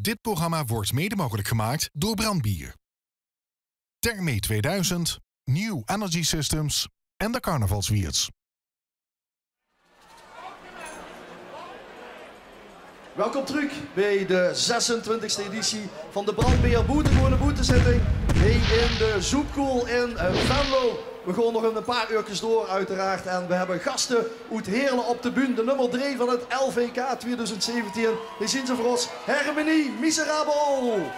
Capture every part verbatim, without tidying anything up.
Dit programma wordt mede mogelijk gemaakt door Brandbier, Thermé tweeduizend, Nieuw Energy Systems en de Carnavalswierts. Welkom trök bie de zesentwintigste editie van de Brandbeer Boetegewone Boetezitting. Hie in de Zoepkoel in, eh, Venlo. We gaon nog ein paar uurkes door, oeteraard. En we höbbe gaste oet Heerle op de bühne. De nummer drie van 't L V K twieëdoezend zeventieën. Hie zien ze veur ós, Hermenie Miserabel.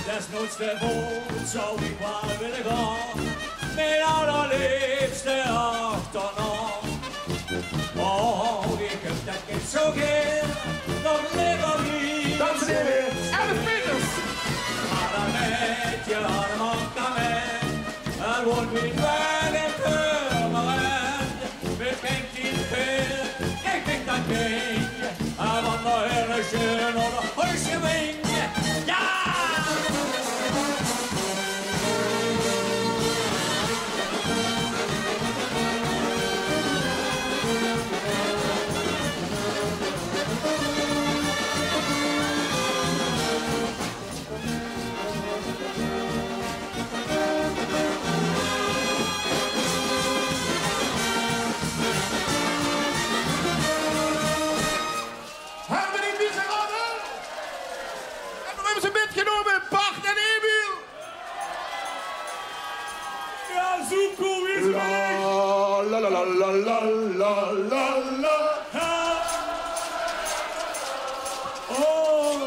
Desnoods te voot zou ich waal wille gaon, mien allerleefste achterna. Och, ich höb det neet zo gaer, nog leever neet. Dames en heren, Elf Peters. Maar dan met je arm op de nek, er woont niet ver in Purmerend. Mit Henk die Peer, ich bin dat Ding, aber noch eine schöne Häusche Wing. Ja! Höbbe v'r die miserabel? En dan höbbe ze mitgenómme Bart en Emiel. Ja, zo cool is het. La, la, la, la, la, la, la, la. Ja. Oh.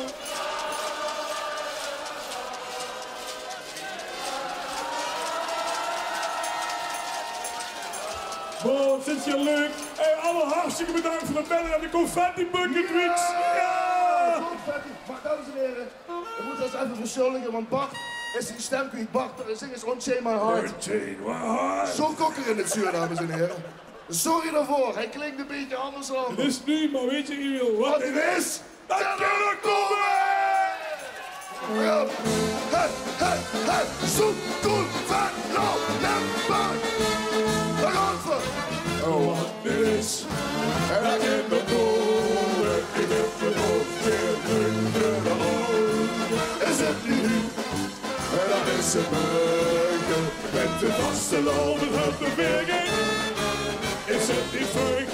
Boah, wat zit je leuk. Hey, allemaal hartstikke bedankt voor de bellen en de confetti bucket, Wieks. Ja! Confetti. Maar dames en heren, ik moet ons even verontschuldigen, want Bart is zijn stem kwijt. Bart, zing eens Unchain My Heart. Unchain My Heart. Zo'n kokker in het zuur, dames en heren. Sorry daarvoor, hij klinkt een beetje anders dan. Het is nu, maar weet je, Emiel, wat het is? Dat kan er komen! Ja. Hey, hey, hey, zoek, doen, vet, lauw, lemper. Daar gaan we. Oh, wat dit is. En dat kan er komen. Ik heb het ook weer. Is het niet? En dan is het morgen. Met de vaste lopen van de bergen. Is het niet vlug?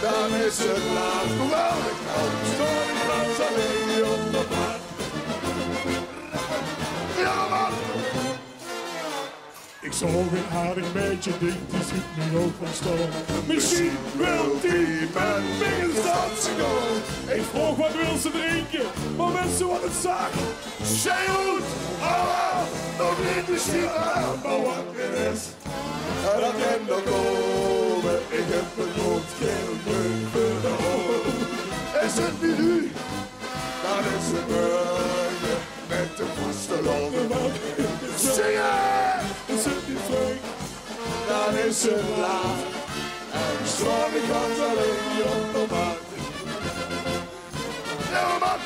Dan is het laat. Hoewel ik anders nooit was alleen op de mat. Ja, man. Ik zoog een aardig meidje, denk, die ziet mij ook van stal. Misschien wil die met mij in de stad gaan. Ik vroeg: wat wil ze drinken? Maar mensen, wat het zag. Zij goed. Ah, nog niet misschien, maar wat er is. En dat kan er komen, ik heb het ook geen leuk voor de ogen. Is het niet u? Dan is het morgen met de vaste lopen. Zingen! Is het niet vlug? Dan is het laat. En straks kan ze alleen op de mat. Ja, man!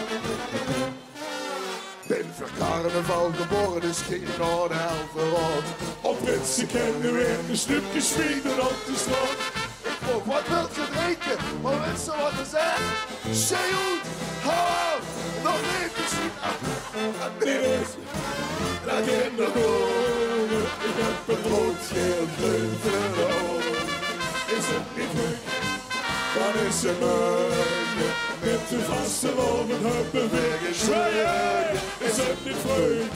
Ben voor carnaval geboren, dus ging ik naar de hel verraad. Op Prinsekerneweer, de snoepjes smieten op de straat. Ik vroeg: wat wilt ge drinken? Mer wèts se waat 'r zaet? Sjeet oet, haw aaf, nog leef is 't. Dit is, laot 'm nog kómme, ich höb 'n rood-gael blauw veur de ouge. Is 't neet leuk? Dan is 't leuk. Mit de vastelaovend höbbe veer gesjreie. Is 't neet leuk?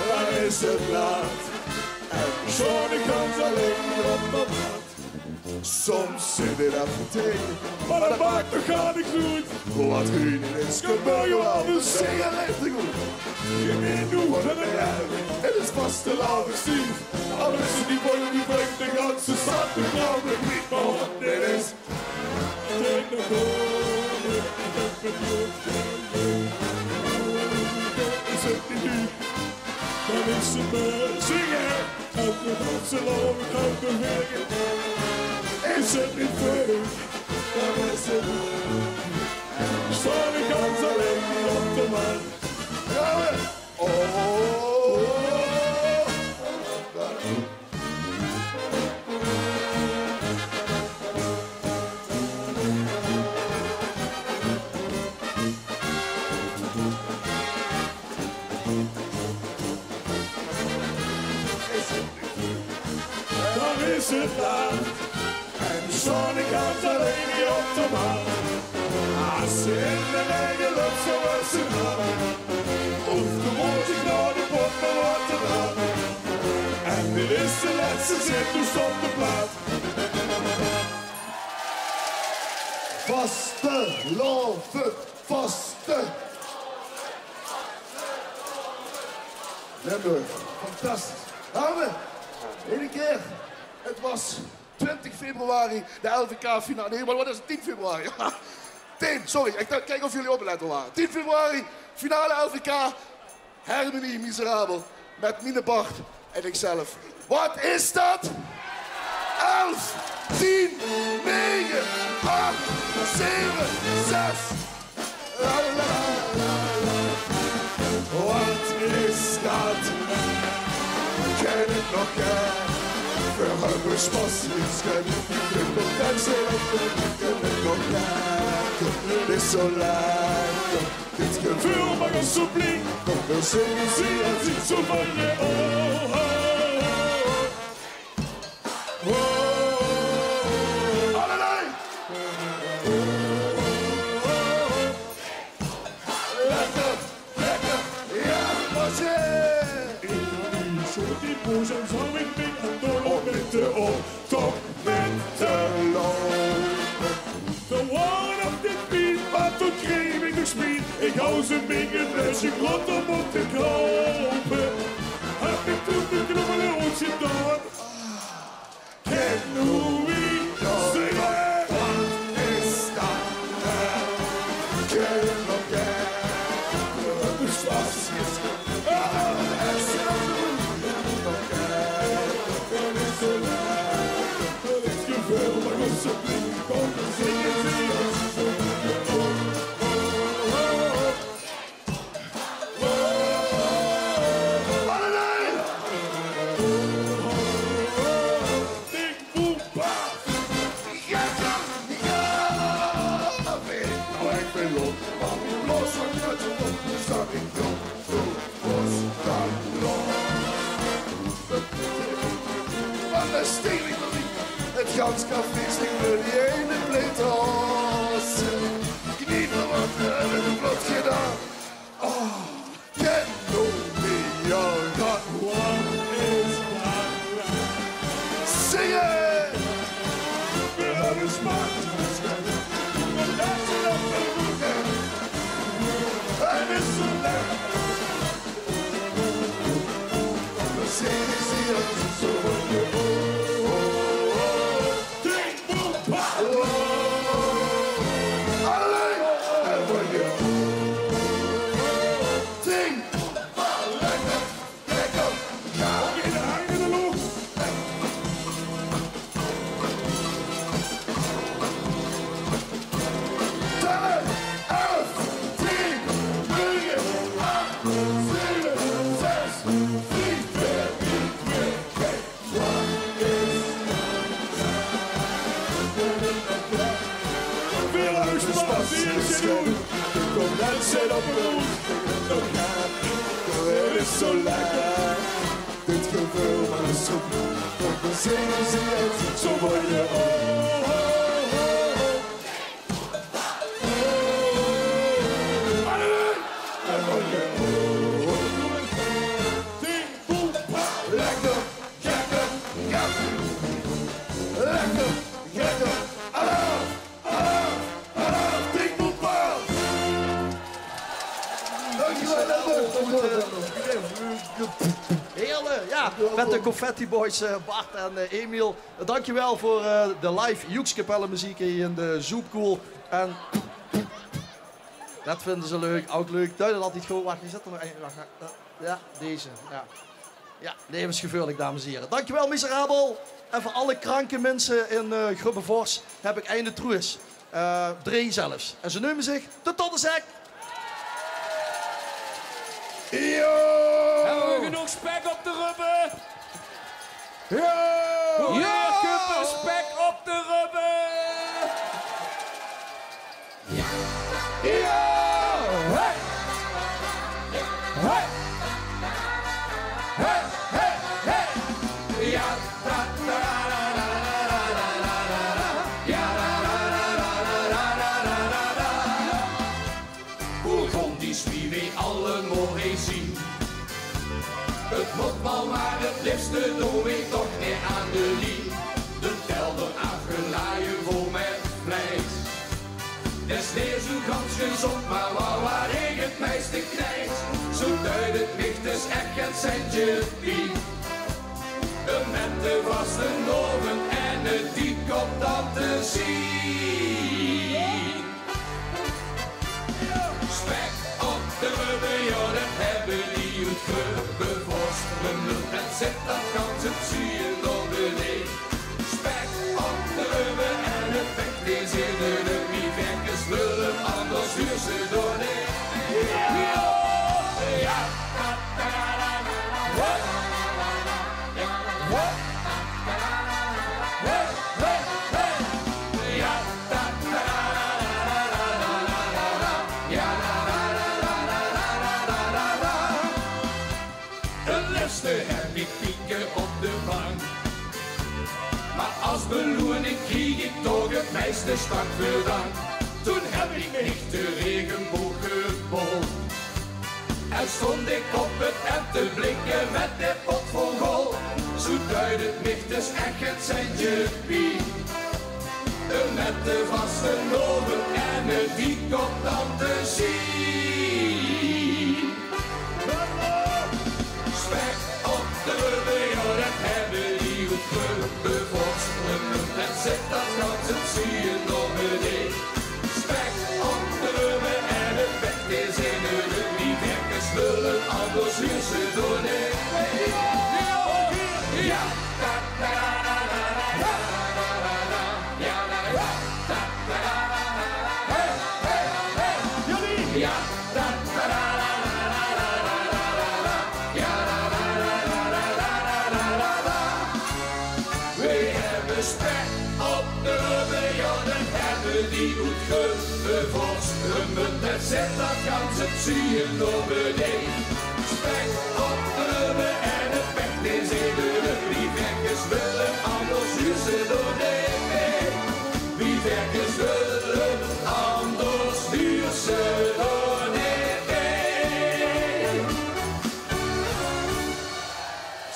Dan is 't laat. En Sjone gans allein op de mat. Soms zit in de apotheek, mer det maak toch gaar niks oet. Waat geer in is, kunt burger waal, dus zeker richtig good. Geer meent noe van de rij, 't is vastelaovendstied. Al is 't die boy die bringt de ganse stad de brand in, neet mer waat dit is. Drink nog door, ich höb 'n bloed. Is 't neet leuk? Dan is 't mer zinge. En de ganse loon kan bewege. Is 't neet leuk? Dan is 't, staon ich gans allein op de mat. Jao, hè. Oh. Dan is 't laat. En staon ich gans allein hie op de mat. As ze in de regen löp, zo is 't dan. Of de moot ich nao de pot mer water aan. En dit is de lètste zin, toen stop de plaat. Vastelaovend, vaste. Limburg, fantastisch. Gaan we? Ene keer. Het was twintig februari, de L V K-finale. Nee, maar wat is het? Tien februari. Tien, sorry. Ik dacht, kijk of jullie opletten waren. Tien februari, finale L V K. Hermenie Miserabel met Miene Bart en ikzelf. Wat is dat? Elf, tien, negen, acht, zeven, zes. La, la, la, la. Wat is dat? Ken het nog, ja. Veer höbbe sjpas, niks ken ik nog, ken het nog, ja. Het is zo lekker. Dit geveul maak ós zo blij. Kom, veer zinge, zie, en ziet zo van je. Oh, oh, oh, oh. Allelei. Lekker, lekker, ja, was het. Ik ga nu zo die boezem, zal ik mee aan door met de oor. Stop mit de loop. D'r waor op dit pied, mer toen kreeg ich nog spied. Ich hou ze mich ein bietje groter mótte koupe. Höb ich toen de knobbel oetgedaon. Ken noe wie zinge. Wat is dat? Ken nog, ken. Spasjes. Wat ein stevige liek. Het gans café sting veur die eine pletos. Kniepe, wat höbbe v'r vlot gedaon. Oh, ken noe wie, ja, dat. Wat is dat? Zinge! V'r höbbe smaak. Het is zo lekker. Telle! Elf, tien, negen, acht, zeven, zes, vief, veer, drie, twee, Spassier is good, kom en zit op de hoek. Dan gaat het, het is zo lekker. Dit gevoel, maar is zo goed. Op de zin is het zo mooi. Oh, oh, oh, oh. Lekker, gekke, gekke. Lekker, gekke. Alaaf, alaaf, alaaf, Ding Boepa. Dankjewel, Albert. Heerlijk, ja. Met de Confetti Boys, eh, Bart en, eh, Emiel. Dankjewel veur, eh, de live Joekskapelle meziek hie in de Zoepkoel. En det vinje ze leuk, ouch leuk. Duit det altied good. Wach, is det d'r nog ein? Wach, eh, jao, deze. Jao. Jao, levensgevaorlijk, dames en hiere. Dankjewel, Miserabel. En veur alle kranke minse in, eh, Grubbevors höb ich eine troeës. Eh, drie zelfs. En ze neume zich de Toddezek. Jao! Höbbe we genóg spek op de rubbe? Jao! Jao! Kuppe spek op de rubbe! Jao! Hey! Hey! Hey, hey, hey! Jao, da, da, da, da, da, da, da, da, da, da. Jao, da, da, da, da, da, da, da, da, da, da. Bourgondisch, wie weej allemaol hie zien. Het mót waal, maar het liefste doon weej toch neet aan de lien. De kelder aafgelaje vol met vleis. Des neers ein gans gezónd, maar waal waar ich het meiste knijs. Zo duit het mich dus ech gen centje pien. Met de vastelaovend en het diek op tante zien. Spek op de rubbe, jao, det höbbe die oet Grubbevors. Rummelt en zit, det gans het zuie door benee. Spek op de rubbe en het pek, die zit in de wie verkes lullen, anders huur ze door de. Jao, jao. Ten leste heb ik pieke op de bank. Maar als beloening krieg ik toch het meiste stank veur dank. Toen heb ik mich de regenboog gebold. En stond ik op het app te blikken met de pot vol gol. Zo duit het mich dus ech het centje pien. Met de vastelaovend en het diek op tante zien. Spek op de rubbe, jao, det höbbe die oet Grubbevors. Rummelt en zit, det gans het zuie door benee. Spek op de rubbe en het pek, die zit in de wie verkes lullen, anders huur ze door de. Jao, jao. Weej hebbe spek op de rubbe, jao, det hebbe die oet Grubbevors. Rummelt en zit, det gans het zuie door benee. Spek op de rubbe en het pek, die zit in de wie verkes lullen, anders huur ze door de. Wie verkes lullen, anders huur ze door de.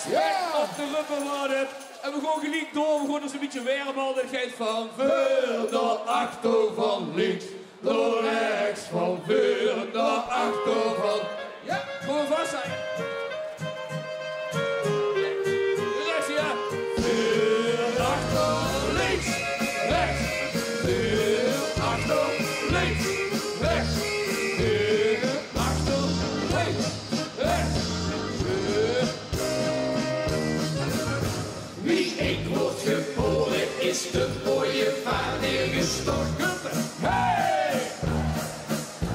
Spek op de rubbe waor het. En we gaon geliek door, we gaon ós ein bietje werm halde. Het geit van veur nao achter, van links nao rechts, van veur nao achter, van. Jao, gewoon vas, hè. Rechts, jao. Veur, achter, links, rechts. Veur, achter, links, rechts. Veur, achter, links, rechts. Veur. Wie ik word gebore is de ooievaar neergestort. Hey!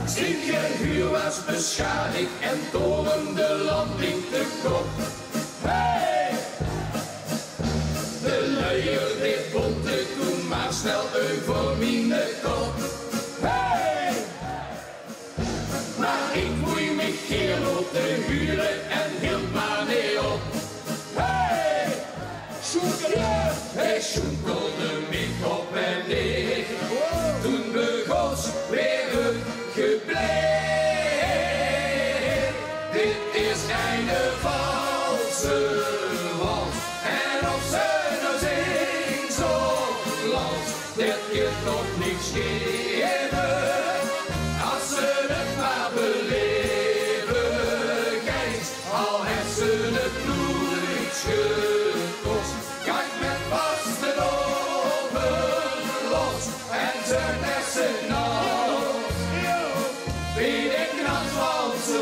Zien gehuur waas besjadig en door de landing te kop. Hey! De luier deeg bonte toen maar snel euver miene kop. Niks geve, as ze 't mer beleve, geis, al hes ze 't noeits gekos. Gaank mit vastelaovend los en zörg des se knals. Bie de knals vals ze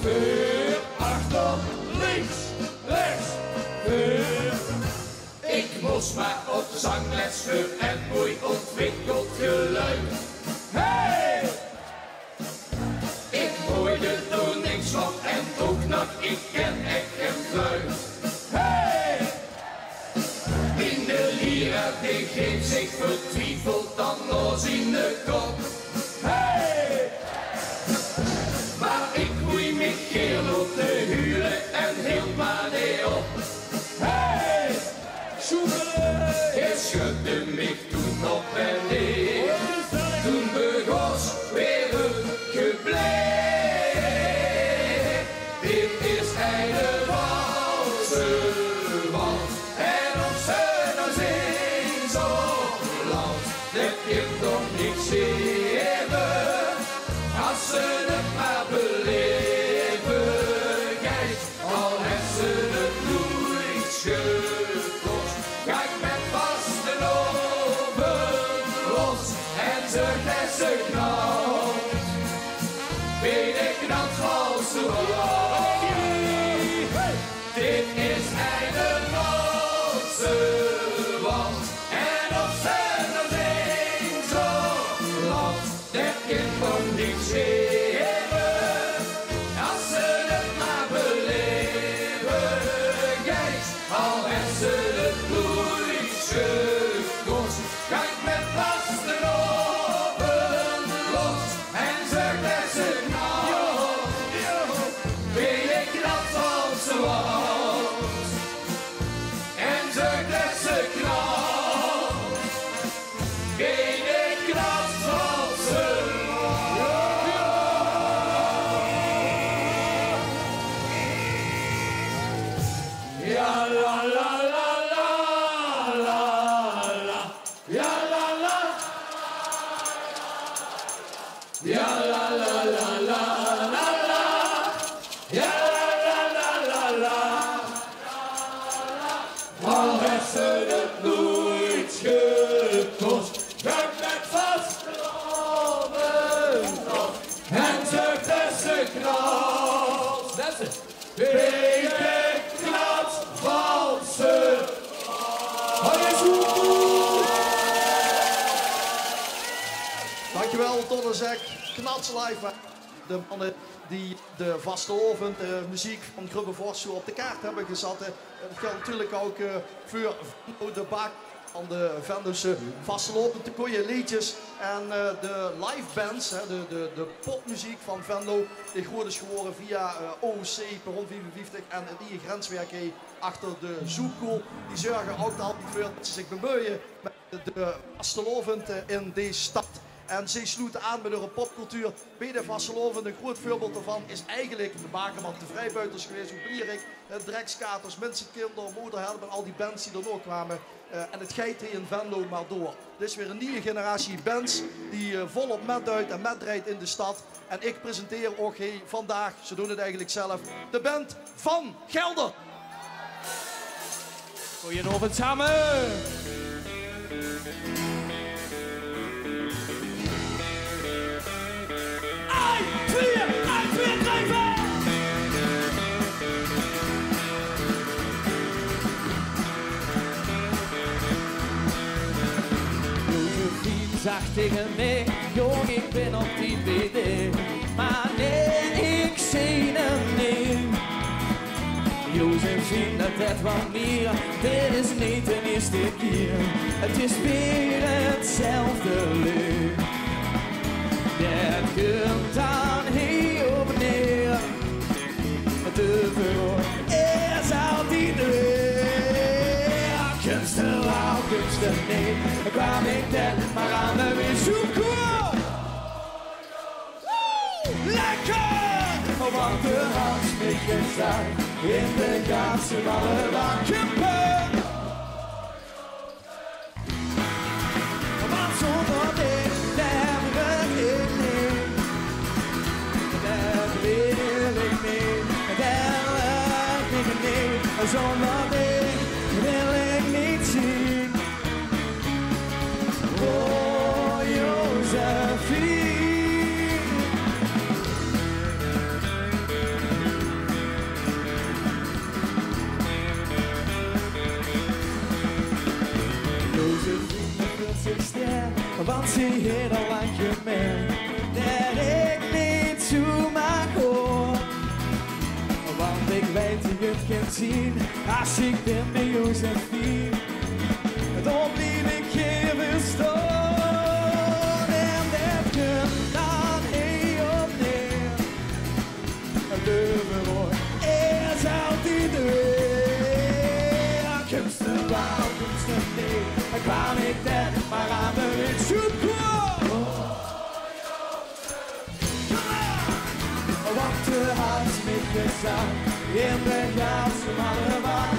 veur, achter, links, rechts, veur. Ik mós mer op zangles veur en moei ontwikkeld geluid. Hey! Ik hoorde d'r niks van en toch nog, ik ken ech gen fluit. Hey! Mien leraar die geef zich vertwiefeld dan door zien kop. Hey! Maar ik moei mich geer op de huren en hield maar neet op. Hey! Soepele! Hij schudde mich toen op en neer. Toen begós weer 't gebleef. Dit is eine valse wals. En of ze noe zing zo lals, det kint toch niks schele. As ze 't maar beleve, geis, al hes ze 't noeits gekos. Gaank mit vastelaovend los en zörg des se knals. Bie de knals vals ze veur. Dit is eine valse wals. En of ze noe zing zo lals, det kint toch niks schele. As ze 't maar beleve, geis, al hes ze 't noeits gekos. Gaank mit vastelaovend los en zörg des se knals. Bie de knals vals ze veur. En zörg des se knals. Bie de knals vals ze veur. Ja, la, la, la, la, la, la. Ja, la, la. Ja, la, la, la, la, la, la. Ja, la, la, la, la, la. Al hes ze 't noeits gekos, gaank mit vastelaovend los en zörg des se knals. Bie de knals vals ze veur. Dankjewel, Tonne Zek. Knats Live, hè. De manne die de vastelaovend, eh, meziek van Grubbevors zo op de kaart höbbe gezat, hè. En det geldt natuurlik ouch, eh, veur Venlo, de baak van de Venlose vastelaovend, de gooje leedjes en, eh, de livebands, hè, de, de, de popmeziek van Venlo, die groeët is gewore via, eh, O O C, Perron viefenvieftig en 't nieje grenswerk, hè, achter de Zoepkoel. Die zörge ouch altied veur det ze zich bemeuje mit de vastelaovend, eh, in dees stad. En ze sloete aan mit häöre popcultuur. Bie de vastelaovend, ein groeët veurbeeld daovan is eigelik de bakermat, de Vrijbuiters gewaes, oet Blierik, eh, Drekskaters, Minsekinder, Moderhelp en al die bands die daonao kwame. Eh, en 't geit hie in Venlo mer door. Dit is weer ein nieje generatie bands die, eh, volop mitduit en mitdrejt in de stad. En ik presenteer ouch hie vandaag, ze doon 't eigelik zelf, de band Van Gelder. Goojenaovend same. Ein, twieë, ein, twieë, drie, veer. Josephine zag taenge mich: "Jóng, ich bin op dien B D, mer nae, ich zeen 'm neet." Josephine, det waas waal mier, dit is neet de ierste kier. 't Is weer 'tzelfde leed. Det kump dan hie-op neer. De veur is altied weer. Kums te waal, kums te neet, kwaam ich det mer aan de Zoepkoel. Lekker! Want de Hans Michels staat in de ganse Marrebankempen. Zónger dich wil ich neet zeen. Oh, Josephine. Josephine veult zich sterk, want ze haet al lang gemerk det ich neet zoe maag gaon. Want ich weit, ich höb gein zin es ich bin bie Josephine. Dan blief ich hie staon en det kump dan hie op neer. Leuveroord is altied weer. Kums te waal, kums te neet, dan kwaam ich det mar aan de rit. Zoek. Want de hartje mit gezag in de ganse mallewag.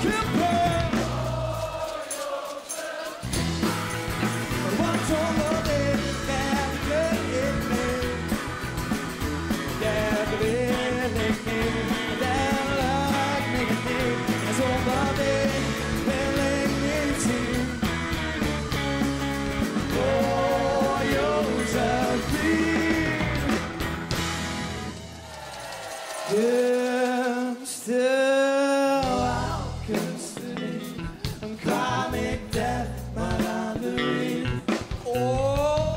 Want zónger dich bön ich neet. Det wil ich neet, det lök mich neet. Zónger dich wil ich neet zeen. Oh, Josephine. Kums te waal, kums te neet, dan kwaam ich det mar aan de rit. Oh.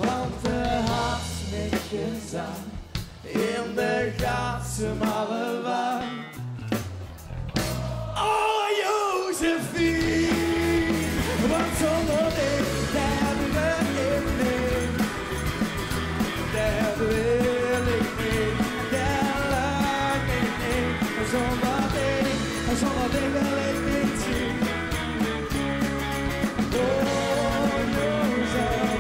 Want de hartje mit gezag in de ganse mallewag. Oh, Josephine, want zónger dich, det wil ich neet. Det wil ich neet, det lök mich neet. Zónger dich, zónger dich wil ich neet zeen. Oh, Josephine.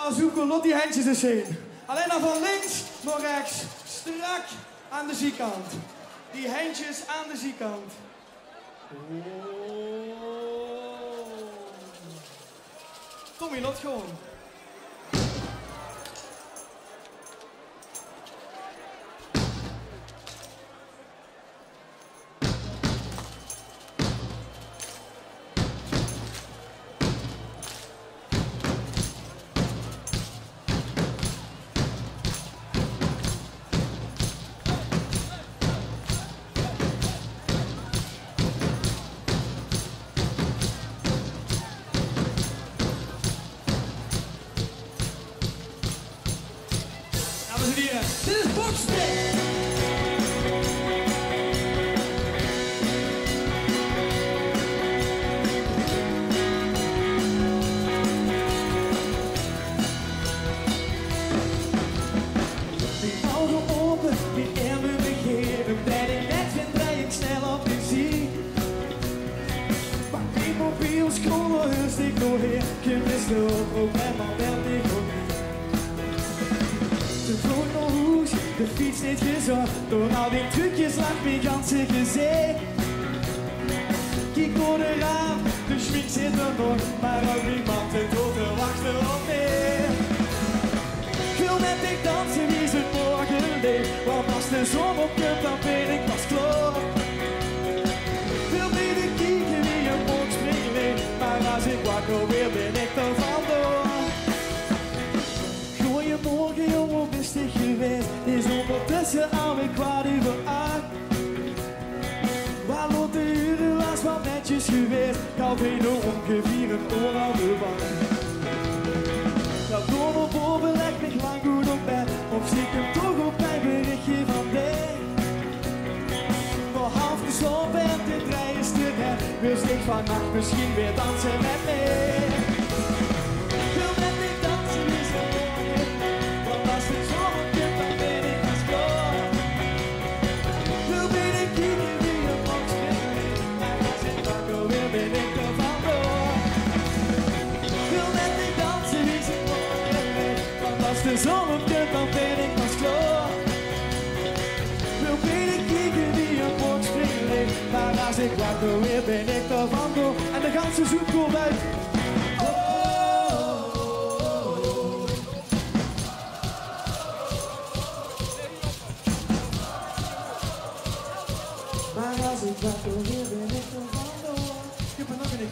Oh, zoe cool. Laot die hendjes ins zeen. Allein dan van links nao rechts. Strak aan de ziekant. Die hendjes aan de ziekant. Oh. Tommy, laot gaon. Dames en heren, dit is Boxspring. Mien ouge ope, mien erme begeve, bön ich net in dreijing snel op de zie. Pak mien mobiel, scroll door, heur stik doorheen. Kums te op, op en dan bel ich op. Te vroeg nao hoes, de fiets neet gezóch. Door al die trucjes lag mien ganse gezich. Kiek door de raam, de schmink zit d'r nog, mar ouch mien man zit dao te wachte op mich. Ich wil mit dich danse wie 't morge leef, want es de zon opkump, dan bön ich pas klaor. Ich wil mit dich kieke wie ich Boxspring leef, mar es ich wakker waer, bön ich d'r vandoor. Goeiemorge jóng, wo bis dich gewaes? 't Is óngertösse alweer kwart euver ach. Waal laot de ure, waas waal netjes gewaes. Ich haw hie noe óngeveer ein oor aan de wach. Gaon door nao bove, lègk mich lang good op bed, of stiekem toch op ein berichje van dich. Veur half te slaope en te drei is te red. Wils dich vannach mesjien weer danse mit mich? Wil mit mich danse, wie ze morge? Want es de zon opkump, dan bön ich pas klaor. Wil mit dich kieke wie ich Boxspring leef, mar es ich wakker waer, De zon opkump, dan bin ik pas klaor. Wil binnen kieke wie een boksspringeling. Maar als ik wakker weer, bin ik er vandoor. En de ganse zoekkool uit. Maar als ik wakker weer, bin ik er vandoor. Ik heb er nog een keer.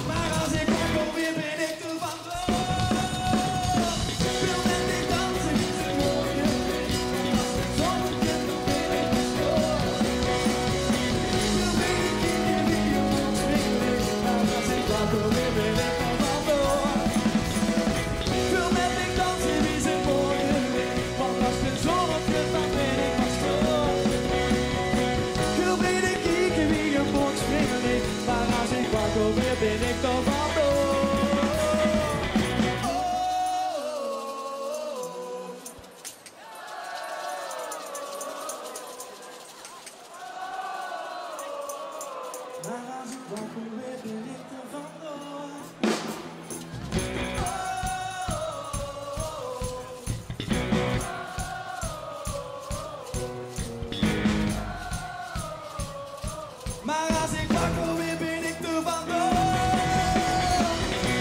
Maar als ik wakker weer, bin ik er vandoor. Wil met dich dansen, is het morgen weer. Als de zon opkump, dan bin ik pas klaor. Wil binnen kieke wie een boksspringeling. Maar als ik wakker weer, bin ik er vandoor. Wil met dich dansen, is het morgen weer. Want als de zon opkump, dan bin ik pas klaor. Wil binnen kieke wie een boksspringeling. Maar als ik wakker weer, bin ik er vandoor. Maar als ik wakker weer, bin ik er vandoor. Maar als ik wakker weer, bin ik er vandoor.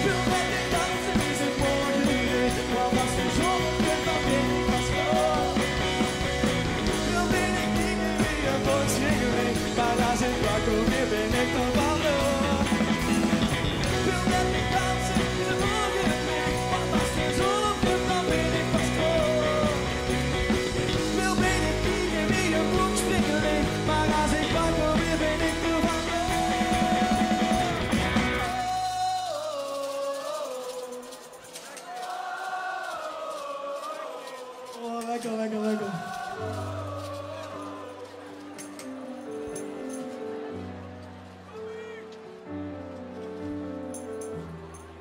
Wil met dich dansen, is het morgen weer. Want als de zon opkump, dan bin ik pas klaor. Wil binnen kieke wie een boksspringeling. Maar als ik wakker weer, bin ik er vandoor. Wil met dich dansen, is het morgen weer. Want als de zon opkump, dan bin ik pas klaor. Wil binnen kieke wie een boksspringeling. Maar als ik wakker weer, bin ik er vandoor. Oh, lekker, lekker, lekker.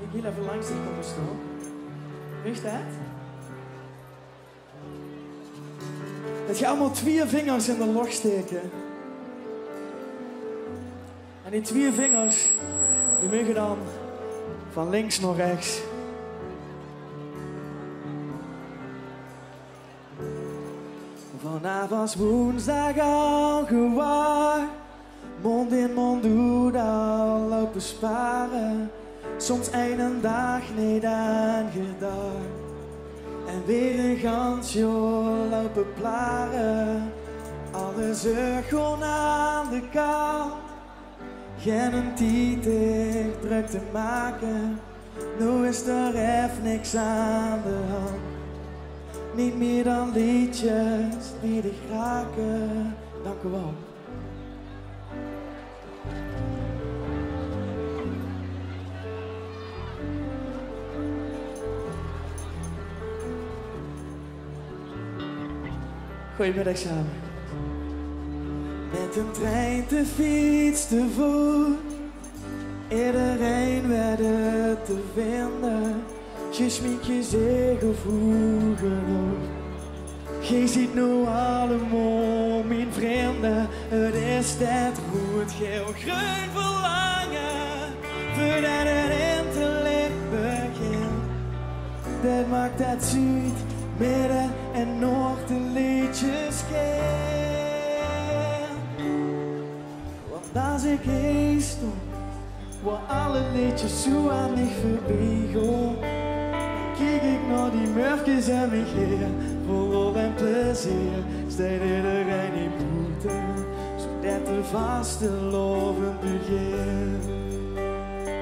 Ik wil even langs de koppen staan. Is dat? Dat je allemaal twee vingers in de lóch steke. En die twee vingers, die meuge dan van links nao rechts. Vanaaf as woensdag al gewaar, mond in, mond oet al loupe spare. Soms einen daag neet aan gedaach. En weer een gans jaor loupe plare. Alle zörg gewoon aan de kant. Geinen tied dich drök te make. Noe is d'r ef niks aan de hand. Neet mier dan leedjes die dich rake. Dank u wel. Goeiemiddag same. Met den trein, de fiets, te voet. Ederein weet 't te vinde. Ge smiet gezich of hoe dan ouch. Ge ziet noe allemaol mien vrinde. 't Is det roed-gael-greun verlange, veurdet 't in te lich begint. Det maak det Zuud, Midde en Noord de leedjes kint. Want as ik hie stóng, wao alle leedjes zoe aan mich veurbie gaon, kiek ik nao die murfkes um mich haer. Vol lol en plezeer steit ederein hie boete, zoedet de vastelaovend begint.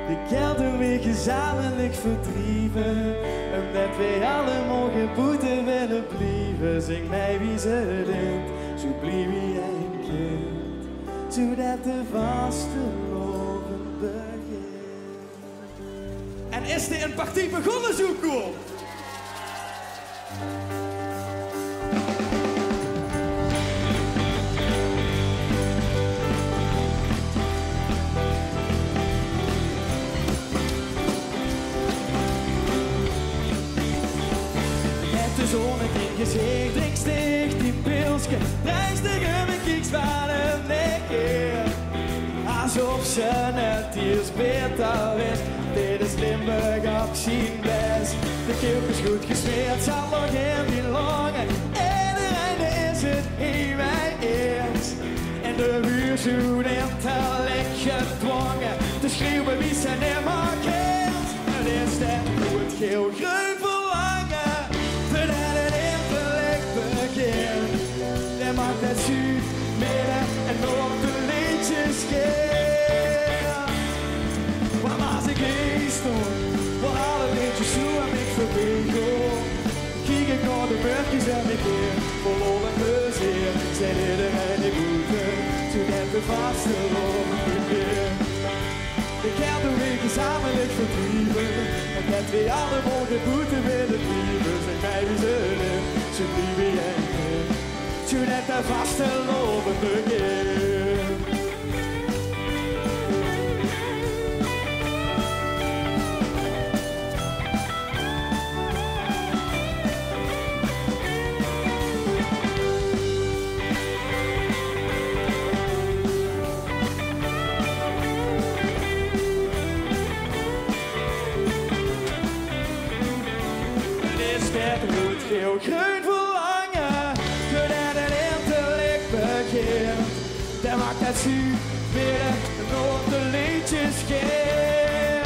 De kelt doon weer gezamelik verdrieve, umdet weej allemaol gaer boete wille blieve. Zing mei wie ze 't int, zoe blief wie ein kind. Zoedet de vastelaovend begint. En is d'r ein partie begós, zoe cool? Met de zon in 't gezich drinks dich dien pilske, dreis dich um en kieks waat Zeen 't iers baeter wis, deej Limburg op zien bès. De kielkes good gesmeerd, zaot nog in die lange. Ederein is 't hie mei eins. En de buur zoe intellect gedwonge te sjrieve wie ze nimmer kint. 't Is 't good geel-greun verlange, veur det 't intellect begint. Dae maak 't zuud, midde en noord de leedjes gaer. Want es ich hie stóng, wo alle leedjes zoe aan mich veurbie gaon, kiek ich nao de beurkes en ich heer vol lol en plezeer. Zeen ederein hie boete, zoe det de vastelaovend begint. De geld doon weej gezamelik verdrieve, en det weej allemaol boete wille blieve. Zeen mei wie ze in, zoe blieve en in, zoe det de vastelaovend begint. 't Is 't good geel-greun verlange, veur det 't intellect begint. Dae maak 't zuud, midde en noord de leedjes gaer.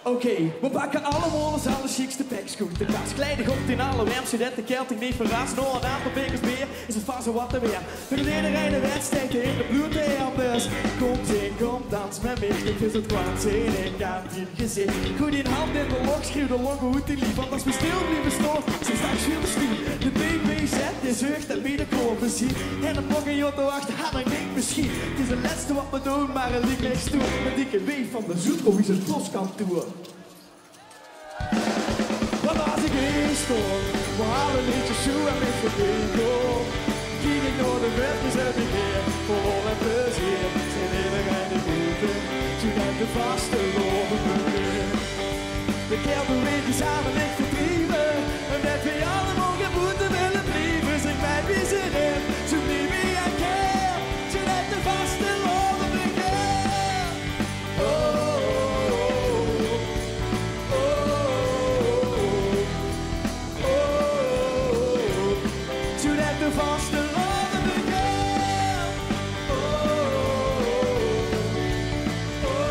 Oké, weej pakke allemaol ós allersjiekste pekske oet de kas. Kleid dich op dien allerwermste, det de kelt dich neet verras. Nao ein aantal bekers beer is 't vas water weer. Veur ederein de wedstrijd in de bloedhemdes. Kom, zing, kom, dans mit mich, dit is 't kwansing in dien gezich. Goej dien hand in de loch, sjrieuw de longe oet dien lief. Want es weej stil blieve staon, zeen weej straks väöl te stief. De B B Z, dae zörg det weej de kurve zien. En de pogge op te wachte, ha, dan dink mesjien: 't Is 't lètste waat weej doon, mer 't liek niks toe. Mit dikke weej van de Zoekool wie 't postkantoor. Want es ich hie stóng, wo alle leedjes zoe aan mich veurbie gaon, kiek ich nao de beurkes en ich heer vol lol en plezeer. Zeen ederein hie boete, zoe det de vastelaovend begint. De geld doon weej gezamelik verdrieve, en det weej allemaol boete wille blieve. Zeen mei wie ze in, zoe blieve en gaer, zoe det de vastelaovend begint. Oh, oh, oh, oh, oh, oh. Zoe det de vastelaovend begint. Oh, oh, oh,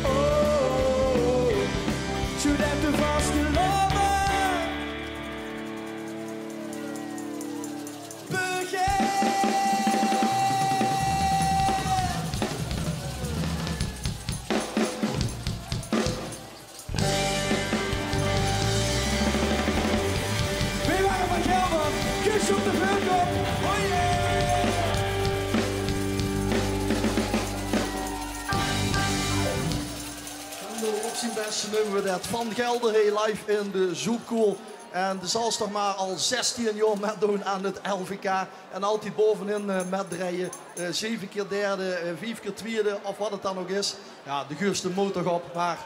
oh, oh. Zoe det de vastelaovend begint. Weej ware van Gelder, kus op de veurkop. Hoi! Gelder op zien bès neume weej det. Van Gelder, hey, live in de Zoekool. En dae zal toch mer al zestien jaor mitdoon aan 't L V K. En altied baovenin, eh, mitdrejje. Eh, zeve kier derde, eh, vief kier twiede of waat 't dan ouch is. Jao, de geurste moot toch op. Mer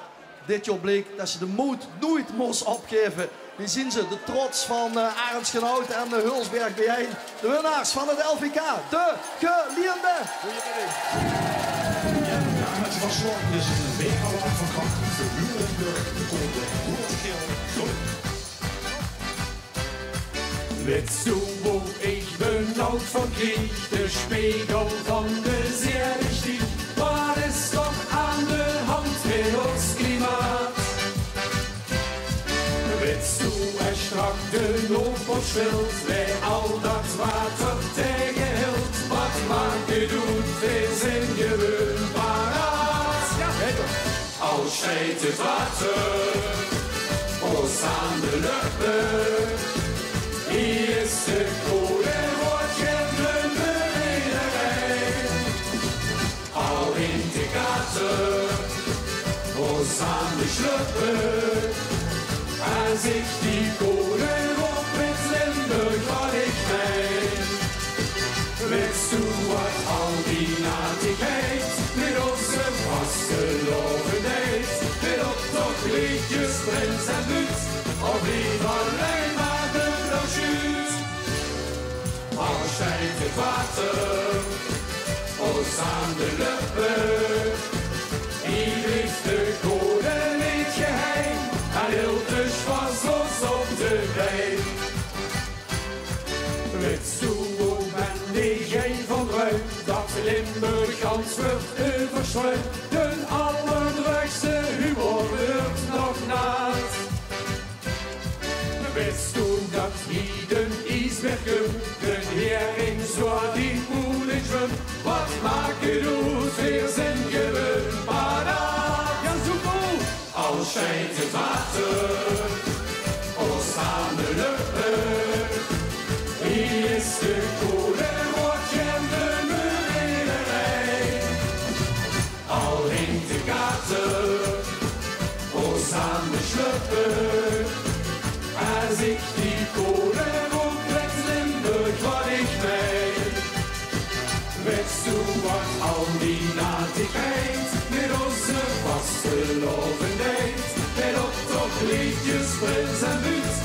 dit jaor bleek det ze de moot noeit mós opgaeve. Hie zien ze, de trots van, eh, Arends Genhout en, eh, Hulsberg biejein. De winnaars van 't L V K, de Geliende. Jao, het verslag is een week al afgevraagd. De buren de code rood-geel. Wits doe wo ich benaud van krieg? De spegel van de zeer stief. Waat is toch aan de hand mit ós klimaat? Wits doe es sjtrak de noopers wilt, wae al dat water taegehilt? Waat maak 't oet, veer zeen gewoon paraat. Al sjteit 't water ós aan de löppe, hie is de code rood-geel-greun veur ederein. Al in de gater, ós aan de sjlöppe, es ich die code roop, wit Limburg waat ich mein. Wits doe waat al die natigheid mit ózze vastelaovend deit? Mit optoch, leedjes, prins en buut, of leever allein mer de Blauw Sjuut? Al sjteit 't Os aan de löppe, die blief de code neet geheim. En hilt dus vas os op de beim. Wits doe, wo ben ich van druim, dat Limburg gans wuuert euversjtroeimp. D'n allerdruigste humor wuuert nog naat. Wits doe dat hie d'n iesberg kump, d'n hering zoea die poel in zwump? Wat maak 't oet, veer zeen gewuuen paraat. Jao, zoea cool. Al sjteit 't water os aan de löppe, hie is de code roead, gein nummer ein. Al hingk de kater os aan de slöppe, es ich die code roep, weit Limburg wat ich mein. Wits doe wat al die natigheid mit ozze vastelaovend deit? Mit optoch, leedjes, prins en buut,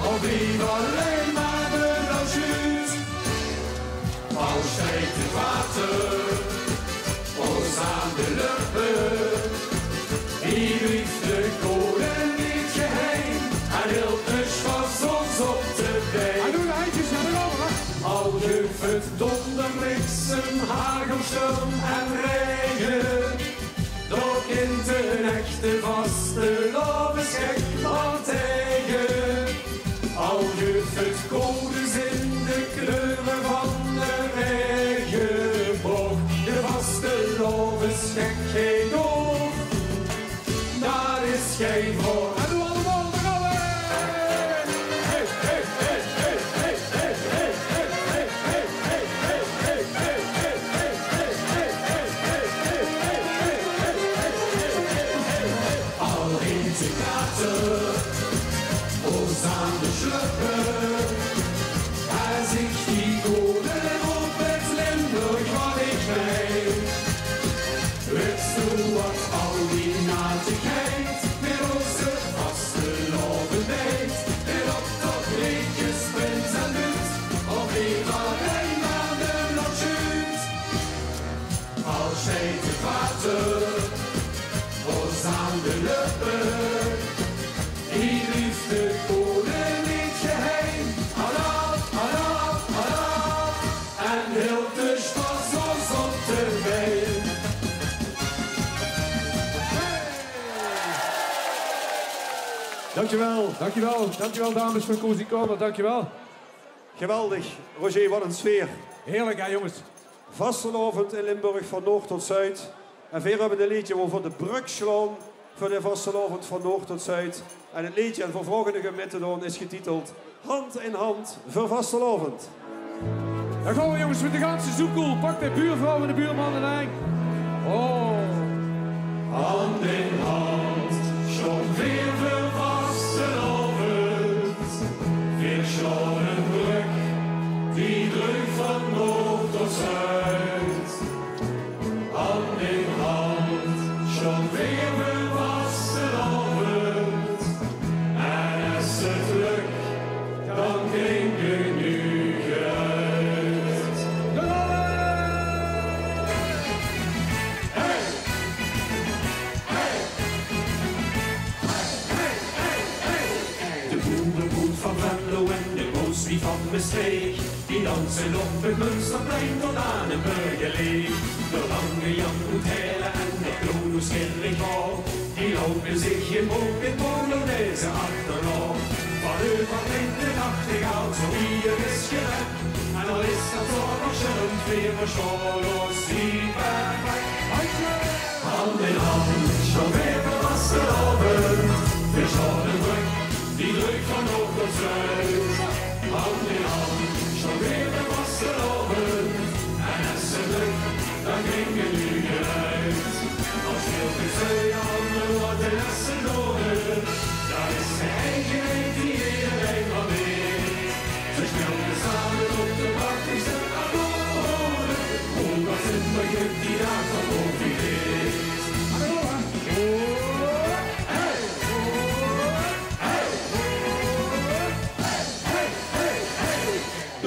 of blief allein mer de lachsjuut? Al sjteit 't water os aan de löppe, hie blief de code neet geheim. En hilt dus vas os op de beim. Al guf 't donder, bliksem, hagel, sjtorm en raege, dao kint d'n echte vastelaovesgek waal taege. Al guf 't codes in de kleure van de raegeboog, de vastelaovesgek geit door. Dat is gein vraog. En noe allemaol, dao gaon v'r! Hey, hey, hey. Al hingk de kater os aan de slöppe, es ich die code roep, weit Limburg wat ich mein. Wits doe wat al die natigheid mit ozze vastelaovend deit? Mit optoch, leedjes, prins en buut, of blief allein mer de lachsjuut? Al sjteit 't water os aan de löppe, hie blief de code neet geheim. Alaaf, alaaf, alaaf. En hilt dus vas os op de beim. Dankjewel, dankjewel, dankjewel dames van Cozy Corner, dankjewel. Geweldig, Roger, wat een sfeer. Heerlijk, hè, jongens? Vastelaovend in Limburg van noord tot zuid. En veer höbbe e leedje wo v'r de brögk sjlaon veur de vastelaovend van noord tot zuid. En 't leedje, en veur volgende mit te doon, is getiteld Hand in hand veur vastelaovend. Dao gaon v'r, jonges, mit de ganse zoekoel. Pak de buurvrouw en de buurman in ein. Oh. Hand in hand sjtaon veer veur vastelaovend. Veer sjlaon ein brögk die dreug van noord tot zuid. Hand in hand sjtaon veer veur vastelaovend. En es 't lök, dan klinke nuuj geluid. Hey! Hey! De boerepoet van Venlo en de booswief van Mestreech, die danse op 't Munsterplein tot aan 't Burgerleech. D'r lange Jan oet Heële en d'r Claudius Kirchhoff, die loupe zich in book in polonaise achterop. Van euver in de nachtegaal, zo wie 'r is gewend. En al is dat zomer schullend weer, veer sjtaon os hie perfect. Hand in hand sjtaon veer veur vastelaovend. Veer sjlaon ein brögk die dreug van noord tot zuid. Hand in hand sjtaon veer veur vastelaovend. En es 't lök, dan klinke nuuj geluid. As sjpeelt 't zuie al de watte lessen door, dan is de eigenheid die ederein waardeert. Ze sjpeelt same op de prachtigste akkoorde. Hoe dat in 't begin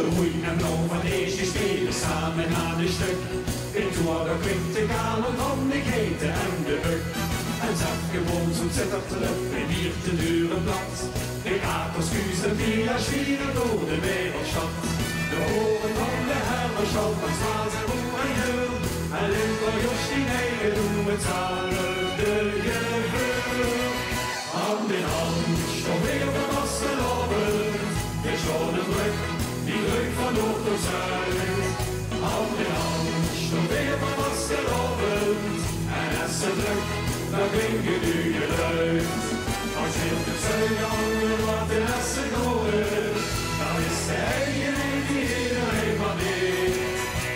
Roei en blauw van Eesje spele same aan e stök. In 't oor, dao klinkt de kanon van de geite en de bök. En zacht gebons oet Zitterd löp in Wieërt de deure plat. De katers kuuste via Zwieren door de wereldstad. De hore van de Herbertsjal, van Spaans en Roerjeul. En Limburgers die neige doen hetzelfde geveul. Hand in hand sjtaon veer op vastelaovend. Veer sjtaon in brögk, die dreug van noord tot zuid. Hand in hand sjtaon veer op vastelaovend. En es ze drök, dan klinke die geluid. Als je op het zuiden laat in Essen horen, dan is de eigenheid die iedereen waardeert.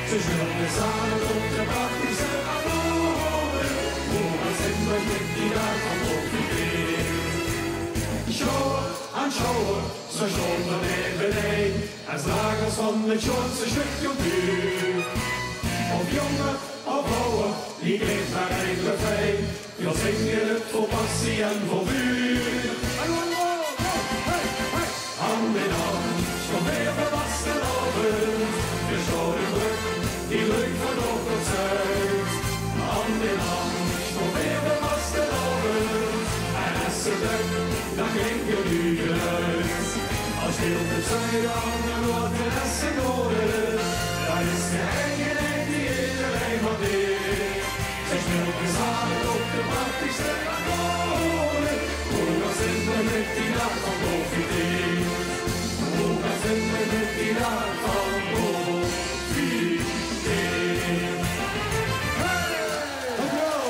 Ze sjpele same op de prachtigste akkoorden. Hoe waanzinnig mit die daag van profiteert. Sjouwer aan sjouwer, ze sjtaon d'r neveneen. Es dragers van 't sjoonste sjtök cultuur. Of jónger of awwer, die klinkt mer enkel fijn. Veer zinge 't vol passie en vol vuur. Hand in hand sjtaon veer op vastelaovend. Veer sjtaon in brögk, die dreug van noord tot zuid. Hand in hand sjtaon veer op vastelaovend. En es ze drök, dan klinke die geluid. Als je op het zuiden laat in Essen horen, dan is de eigenheid die iedereen waardeert. Ze sjpele same op de prachtigste akkoorden. Hoe waanzinnig mit die daag van profiteert. Hoe waanzinnig mit die daag van profiteert. Dankjewel.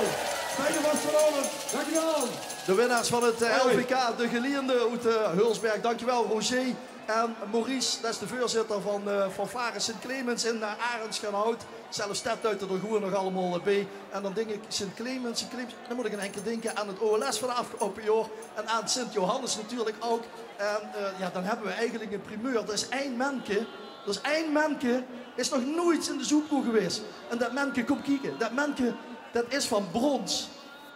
Fijne vastelaovend. Dankjewel. De winnaars van het eh, L V K, de Geliende oet eh, Hulsberg. Dankjewel, Roger. En Maurice, det is de veurzitter van eh, fanfare Sint Clemens in eh, Arendsgenhout. Zelfs det duit d'r gewoen nog allemaol eh, bie. En dan dink ik, Sint Clemens, Sint Clemens, dan mót ik in ein kier dinke aan het O L S van aafgeloupe jaor en aan Sint Johannes natuurlik ouk. En eh, ja, dan hebbe we eigenlik ein primeur. D'r is ein menke, d'r is ein menke, is nog noeits in de Zoepkoel gewaes. En det menke, kom kieke, det menke, det is van brons.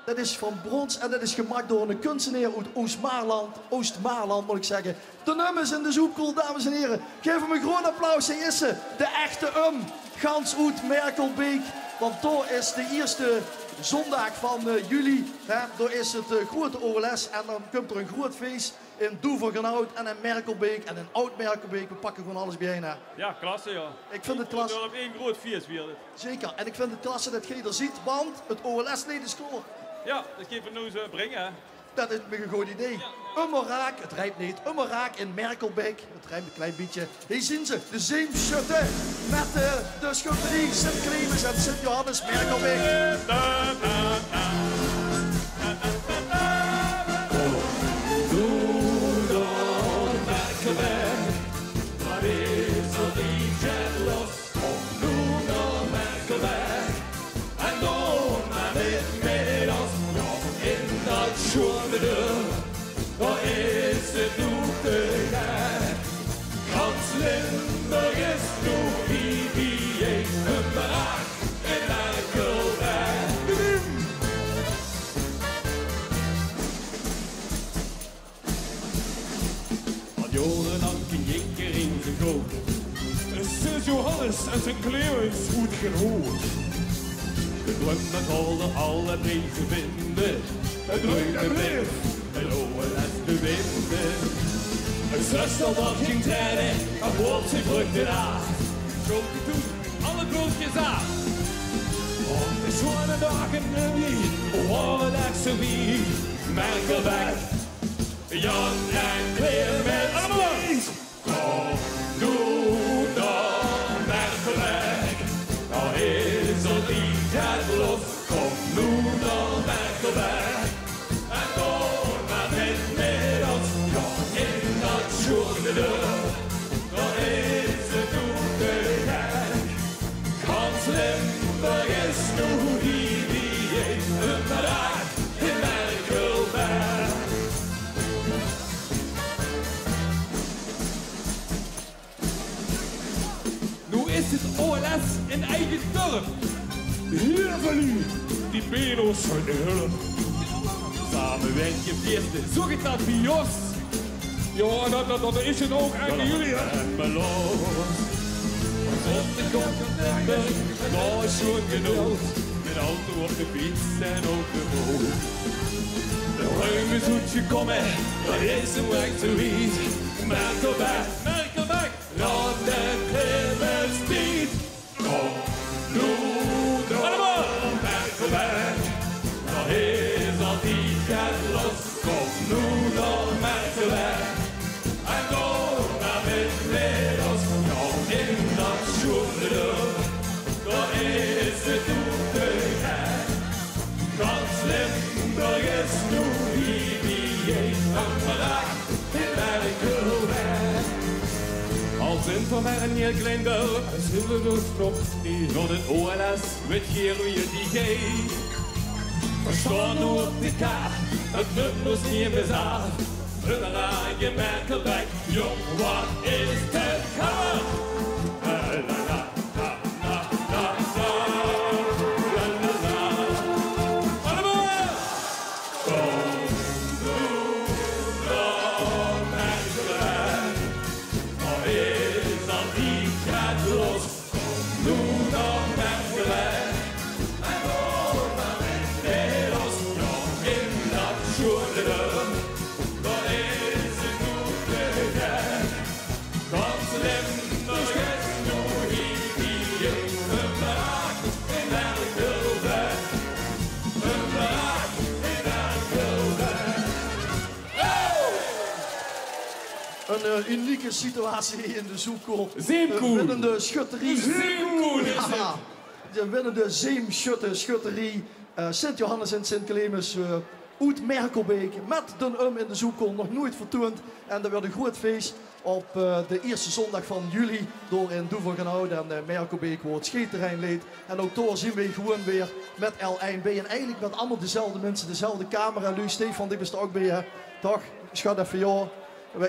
Det is van brons en det is gemaak door eine kunstenaer oet Oostmaarland, Oostmaarland mót ik zegge. De Nummes in de Zoepkoel, dames en hiere. Gaef hem ein groot applaus, hae is ze, de echte Um. Gans oet Merkelbeek, want dao is de ierste zondaag van eh, juli, hè, dao is het eh, groete O L S en dan kump d'r ein groot fees in Doevergenhout en in Merkelbeek en in Oud-Merkelbeek. We pakke gewoen alles bie-ein, hè. Ja, klasse, ja. Ik vind het klasse. Op ein groot fees weer dit. Zeker. En ik vind het klasse det geej d'r zeet, want het O L S-leed is klaor. Ja, det gaon we noe ze bringe, hè. Det is ein good idee. Ja. Ummer raak, het riemp neet, ummer raak in Merkelbeek. Het riemp ein klein bietje. Hie zien ze, de Zeemsjötte. Met eh, de sjötterie Sint Clemens en Sint Johannes Merkelbeek. Doe dan, Merkelbeek. Wat is er die jet los? Kom noe nao Merkelbeek en doon mer mit, mit ós. Ja, in dat sjoeane dörp, dao is het noe te gek. Gans Limburg is noe hie bie-ein, ummer raak in Merkelbeek. Al jaorelang kin iederein ze good. Sint Johannes en Sint Clemens oet Genhout. De dröm met alle, alle deze vinde. Het dreug en blief, het O L S de winde. Het zuster dat ging traine, het woord ze vruchten aan. Zo te doen, alle broodjes aan. Op de sjoeane daag in juli, we horen echt zo wie Merkelbeek. Jan en Clemens, allemaol langs. Kom noe nao Merkelbeek, dao is er die jet los. Kom noe nao Merkelbeek en doon mer mit, mit ós. Ja, in dat sjoeane dörp, dao is het noe te gek. Gans Limburg is noe hie bie-ein, ummer raak in Merkelbeek. Noe is het O L S ein eige dörp. Hie van u, die bie ós hun hulp. Same went je feeste, zo geit dat bie ós. Jao, dat, dat, dat is 't ouch. En Julia. En me los. Zóndig kómp november, dat is sjoon genóg. Mit auto, op de fiets en op de boot. De ruim is good gekómme, dat is noe ech zoe wied. Merkelbach, Merkelbach, laot de klimmers tied. Kóm noe door, allemaol! Merkelbach, dao is altied get los. Kóm noe door Merkelbach en gaon mer mit mich los. Gaon in dat sjoene dörp, dao is 't oet de gek. Gans Limburg is noe hie bie-ein. Ein beraak in Merkelbach. Al zeen v'r mer ein hieël klein dörp, zeen v'r dus nog neet. Door 't O L S weit geer wie 't hie geit. V'r staon noe op de kaart, 't lukt ós neet mie aaf. Ein beraak in Merkelbach, jóng, wat is det gaar. La, la, la. Allemaol! Kóm noe door Merkelbach, dao is altied get los. Kóm noe door Merkelbach en gaon mer mit mich los. Jao, in dat sjoene dörp, dao is 't oet de gek. Gans Limburg is noe hie bie-ein. Ein beraak in Merkelbach. Ein beraak in Merkelbach. Ein, eh, unieke situatie hie in de Zoepkoel. Zeemkoel. Eh, binne de schutterie. Zeemkoel is 't. Jao, de, binne de Zeemsjutte, schutterie, eh, Sint Johannes en Sint Clemens, eh, oet Merkelbach, mit d'n Um in de Zoepkoel, nog noeit vertoend. En det wuuert ein groeat fees op, eh, de ierste zóndig van juli, dao in Doevel gaon hawte. En, eh, Merkelbach, wo 't sjeetterrein ligk. En ouch dao zeen weej gewoeën weer mit L ein bie. En eigelik mit allemaol dezelfde minse, dezelfde cameraluuj. Stefan, dich bis d'r ouch bie, hè? Toch? Sjat effe jao.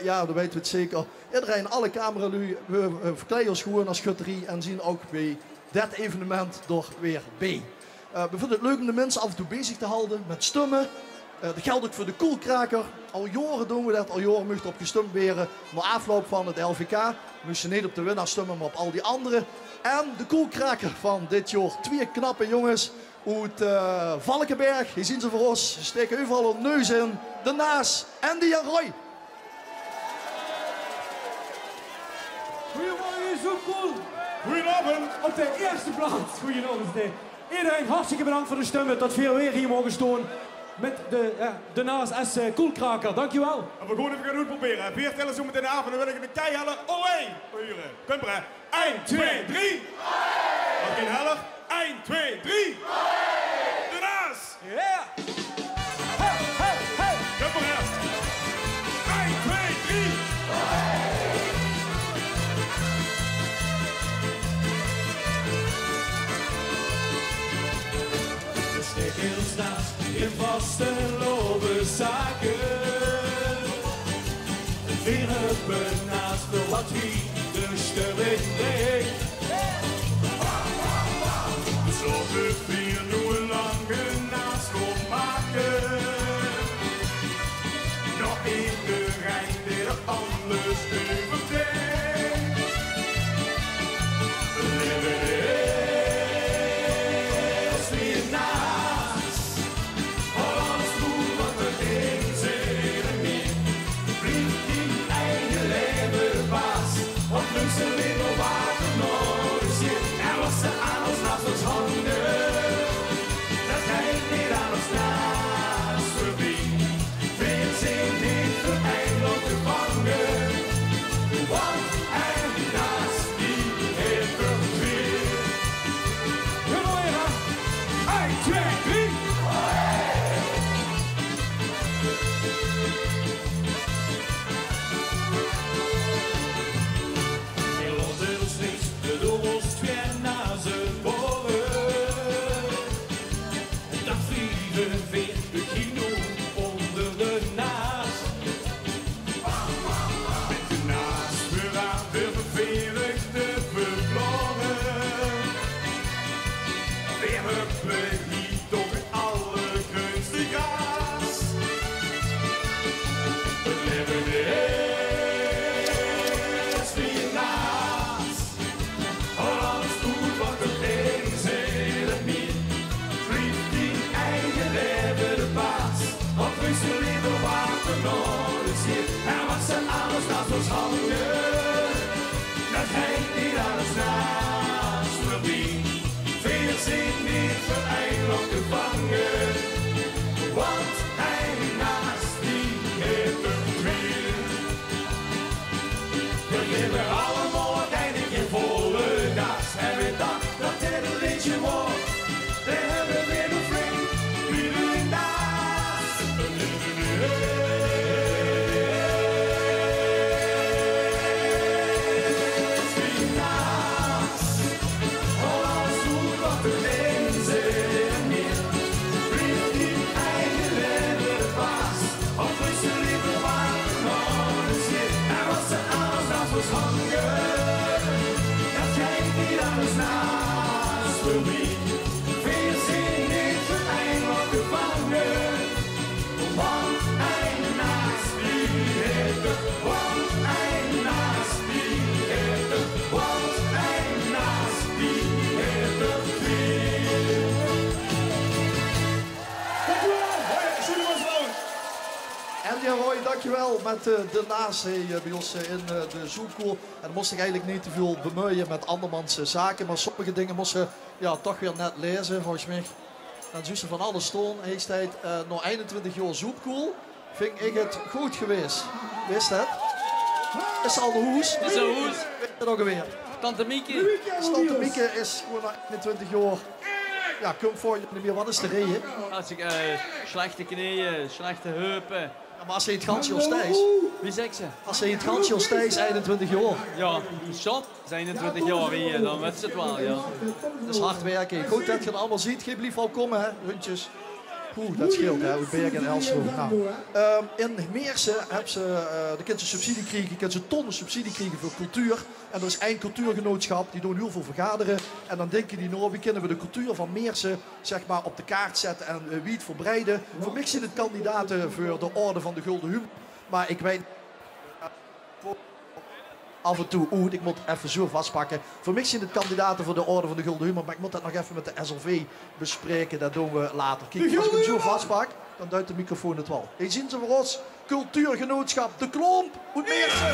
Jao, dan weite weej 't zeker. Ederein, alle cameraluuj, weej, eh, verkleie ós gewoeën as schutterie en zeen ouch bie det evenement d'r weer bie. Eh, weej vinje 't leuk óm de minse aaf en toe bezig te halde mit stumme. Eh, det geldj ouch veur de Koelkraker. Al jaore doon weej det, al jaore moch d'r op gestump waere. Nao aafloup van 't L V K mochte ze neet op de winnaar stumme, mer op al die andere. En de Koelkraker van dit jaor, twieë knappe jónges oet, eh, Valkeberg. Hie zeen ze veur ós. Ze staeke euveral hun neus in. De Naas en de Jan Roy. Goeiemorge, Zoepkoel. Goeienaovend. Op de ierste plaats, goeienaovend, hè. Ederein, hartstikke bedank veur de stumme, det veer weer hie moge staon mit de, eh, de Naas es, eh, Koelkraker. Dankjewel. En veer gaon 't effe oetprobere, hè. Veer telle zo metein aaf en dan wil ich ein keihelle olé hure. Kump mer, hè. Ein, twieë, drie. Nog ein helle. Ein, twieë, drie. De Naas. Jao! Hey, hey, hey! Kump mer, hè. Ein, twieë, drie. De Stekkersnaas in vastelaoveszake. Veer höbbe naas veur wat wie de stemming bringk. Veer zólle veer noe ein lange naas gaon make. Nog ederein dae d'r anders euver dink. Leef is wie ein naas. Hollands boer, wat d'r in zit, blief in eige leef. Gevange, dat geit neet anders naast veur mie. Veer zeen neet veur ein laog gevange, want ein naast die haet d'r, want ein naast die haet d'r, want ein naast die haet d'r twieë. Dankjewel. Hoi, sorry, was lang. Andy en Roy, dankjewel. Met eh, de Naas hie eh, bie ós eh, in eh, de Zoepkoel. En dan mós ich eigelik neet te väöl bemeuje met andermans eh, zake, mer sommige dinger mós se ja, toch weer net laeze, volges mich. Dan zuus se van alles staon. Hie steit eh, nao einentwintig jaor Zoepkoel ving ich 't good gewaes. Wis se 't? Is ze al nao hoes? Is ze nao hoes? Wis se 't ouch alweer? Tante Mieke. Tante Mieke is gewoon nao einentwintig jaor. Ja, kump veur dich neet mier. Wat is de reje? As ich eh, slechte kneeje, slechte heupe. Ja, mer as se 't gans jaor steis. Wie zeks se? As se 't gans jaor steis, einentwintig jaor. Ja, zot. Zeen einentwintig jaor hie, dan wits se 't waal, ja. Dat is hard werke. Good dat geer 't allemaol zeet. Geer blief waal kómme, hè, hundjes. Oeh, dat scheelt, hè, oet Berg en Elslo. Nou, ehm, in Meerse höbs se, eh, dao kins se subsidie kriege, kins se tonne subsidie kriege veur cultuur. En d'r is ein cultuurgenootschap, die doon hiel väöl vergadere. En dan dinke die, nou, wie kinne v'r de cultuur van Meerse, zeg maar, op de kaart zette en eh, wied verbreide. Veur mich zien 't kandidate veur de Orde van de Gulden Humor. Mer ich weit af en toe oet. Ich mót effe zoe vaspakke. Veur mich zien 't kandidate veur de Orde van de Gulden Humor, mer ich mót dat nog effe mit de S L V bespraeke. Dat doon v'r later. Kiek, as ich 'm zoe vaspak, dan duit de microfoon 't waal. Hie zien ze veur ós, cultuurgenootschap De Klomp oet Meerse.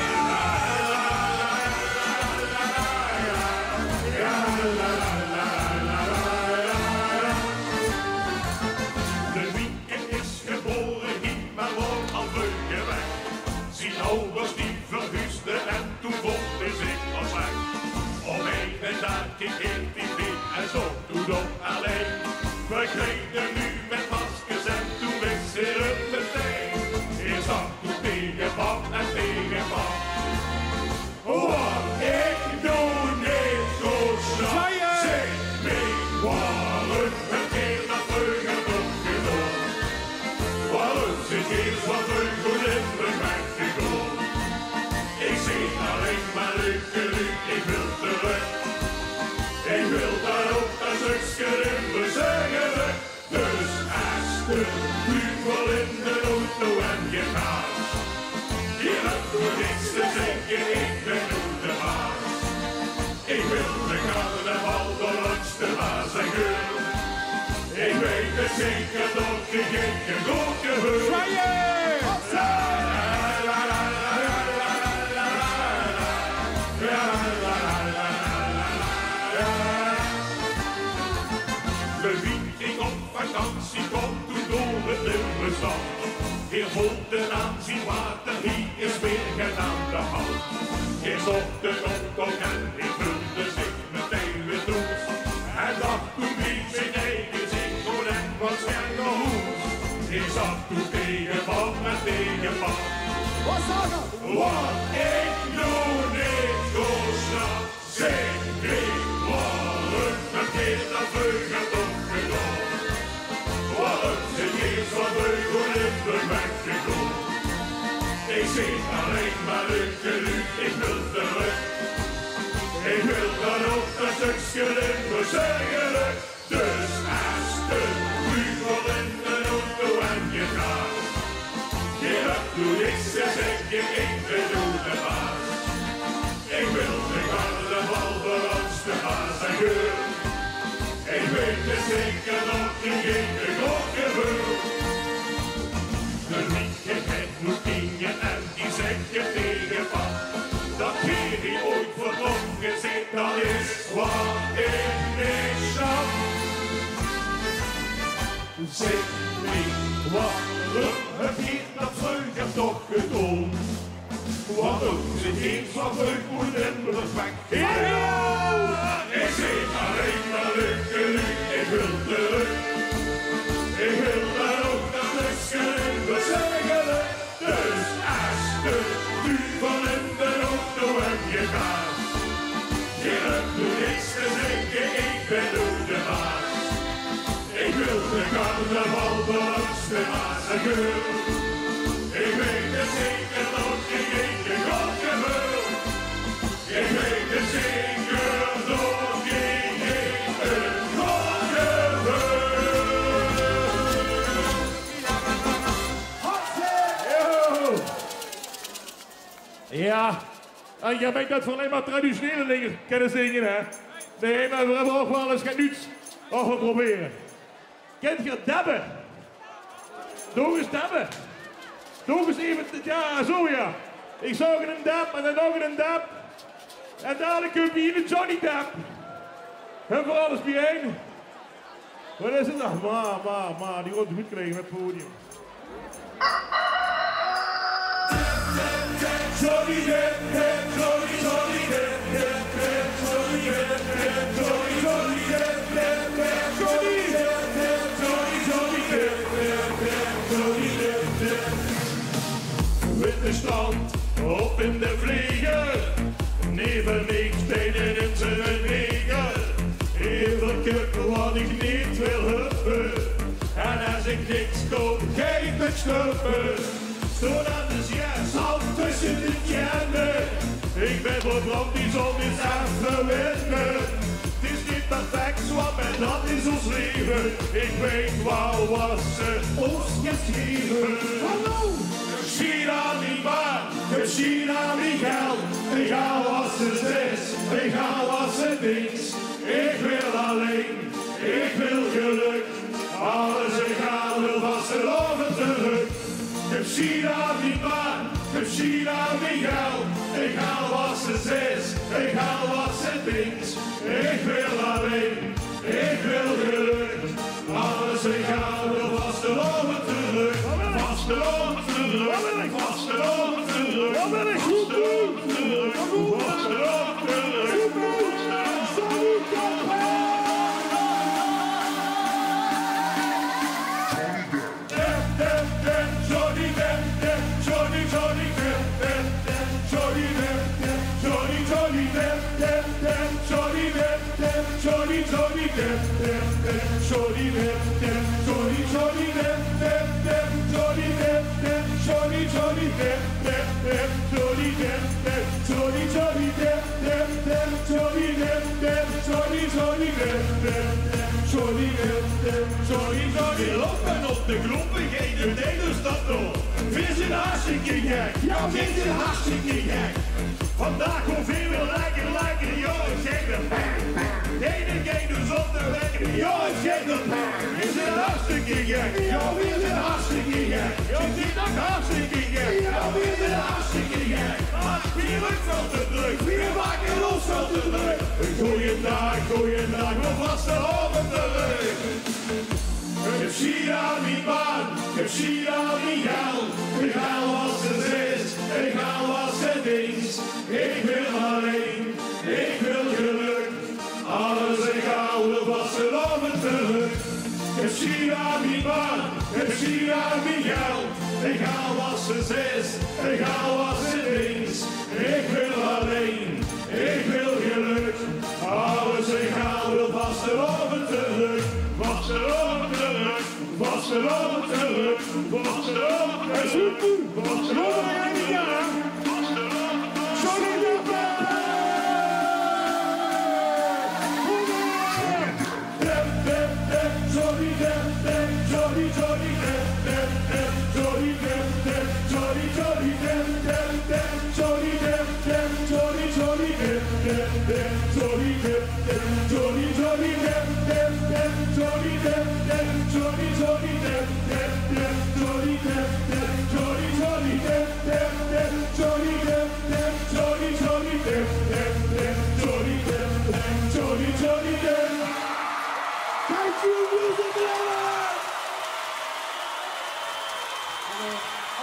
De Wieke is gebore hie, mer woont al väöl jaor weg. Zien ouders die verhuusde en toen vónde ze ós weg. Op eine daag keek T V en zoog toen op allein. Veer krege noe mit maskers en toen wis ze 't metein. Hie zag toen taenge pap en taenge mam: wat ich doon is zo snel. Zeen v'r, waorum höb geer dat vreuger toch gedoon? Waorum zeet geer zo veur Limburg weggegaon? Ich zeen allein mer leuke luuj, ich wil trök. Ich wil dan ouch dat stökske Limburg zègke. Dus es de luuj veur in de auto en geer gaas, geer höb noe niks te zègke, ich bön noe de baas. Ich wil de carnaval door langs de Maas en Geur. Ich weit 't zeker dat geer gein gedoog höb. De Wiek ging op vakantie, kwam toen door 't Limburgs land. Geer voelde aan zien water, hie is weer get aan de hand. Geer zocht 't optoch en geer veulde zich metein weer thoes. En dach toen bie zien eige zin: go lèkker mer snel nao hoes. Geer zag toen taenge pap en taenge mam: wat zag 'r? Wat ich noe neet zo snap, zeen v'r, waorum höb geer dat vreuger toch gedaon? Waorum zeet geer zo veur Limburg weggegaon? Ich zeen allein mer leuke luuj, ich wil trök. Ich wil dan ouch dat stökske Limburg zègke. Dus es de luuj veur in de auto en geer gaas, geer höb noe niks te zègke, ich bön noe de baas. Ich wil de carnaval door langs de Maas en Geur. Ich weit 't zeker dat geer gein gedoog höb. De Wieke haet noe kinjer en die zègke taenge pap: dat geer hie ooit vertrókke zeet, dat is wat ich neet snap. Zeen v'r, waorum höb geer dat vreuger toch gedaon? Waorum zeet geer zo veur Limburg weggegaon? Ich zeen allein mer leuke luuj, ich wil trök. Ich wil dan ouch dat stökske Limburg zègke. Dus es de luuj veur in de auto en geer gaas, geer höb noe niks te zègke, ich bön noe de baas. Ich wil de carnaval door langs de Maas en Geur. Ich weit 't zeker dat geer gein gedoog höb. Ja, en geer meint det veer allein mer traditionele dinger kinne zinge, hè? Nae, mer veer höbbe ouch waal ins get nuuts. Och, veer probere. Kint geer debbe? Doog ins debbe. Doog ins eve, ja, zo ja. Ich zoog eine deb en dan nog eine deb. En dalik kump hie de Johnny Depp. Höbbe veer alles biejein? Waat is 't? Ach, ma, ma, ma, die gaon 't good kriege mit 't podium. Johnny Depp, Depp, Johnny, Johnny Depp, Depp, Depp, Johnny Depp, Depp, Depp, Johnny Depp, Depp, Depp, Johnny Depp, Depp, Depp, Johnny Depp, Depp, Depp, Johnny Depp, Depp. Witte strand, op in de vleger. Neve mich steit eine in ziene neger. Eve köp waat ich neet wil höbbe. En es ich niks koup, geit 't sjtöppe. Steit aan de zee, zand tösse de tenne. Ich bön verbrand, die zal ins effe winne. 't Is neet perfek, zwaar, mer det is ós leve. Ich weit waal waat se ós kins geve. Hallo! Sjiet aan mien baan, sjiet aan mien geld. Egaal waat se zaes, egaal waat se dinks. Ich wil allein, ich wil gelök. Alles egaal, wil vastelaovend trök. Sjiet aan mien baan, sjiet aan mien geld. Egaal waat se zaes, egaal waat se dinks. Ich wil allein, ich wil gelök. Alles egaal, wil vastelaovend trök. Vastelaovend trök, vastelaovend trök. Vastelaovend trök, vastelaovend trök. Veer loupe op de klompe, geine dino's det nog. Veer zeen hartstikke gek, jao, veer zeen hartstikke gek. Vandaag gaon veer weer lekker, lekker, jao, ich zègk 't. Geine, geine zóndig lekker, jao, ich zègk 't. Veer zeen hartstikke gek, jao, veer zeen hartstikke gek. Jao, veer zeen hartstikke gek, jao, veer zeen hartstikke gek. Mer veer zeen väöl te drök, veer make ós väöl te drök. Goojendaag, goojendaag, veer vastelaovend trök. Ich höb sjiet aan mien baan, ich höb sjiet aan mien geld. Egaal waat se zaes, egaal waat se dinks. Ich wil allein, ich wil gelök. Alles egaal, wil vastelaovend trök. Ich höb sjiet aan mien baan, ich höb sjiet aan mien geld. Egaal waat se zaes, egaal waat se dinks. Ich wil allein, ich wil gelök. Alles egaal, wil vastelaovend trök. Vastelaovend trök, vastelaovend trök, vastelaovend trök. Vastelaovend trök, vastelaovend trök.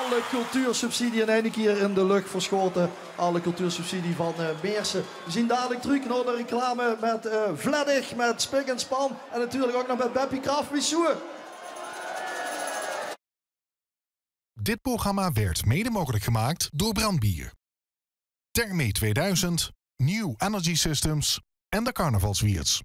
Alle cultuursubsidie in eine kier in de luch versjote. Alle cultuursubsidie van, eh, Meersse. Veer zeen dalik trök nao de reclame mit, eh, Vleddig, mit Spik en Span en natuurlik ouch nog mit Beppie Kraft. Wie zoe? Dit programma werd mede mogelijk gemaakt door Brandbier, Thermé tweeduizend, Nieuw Energy Systems en de Carnavalswierts.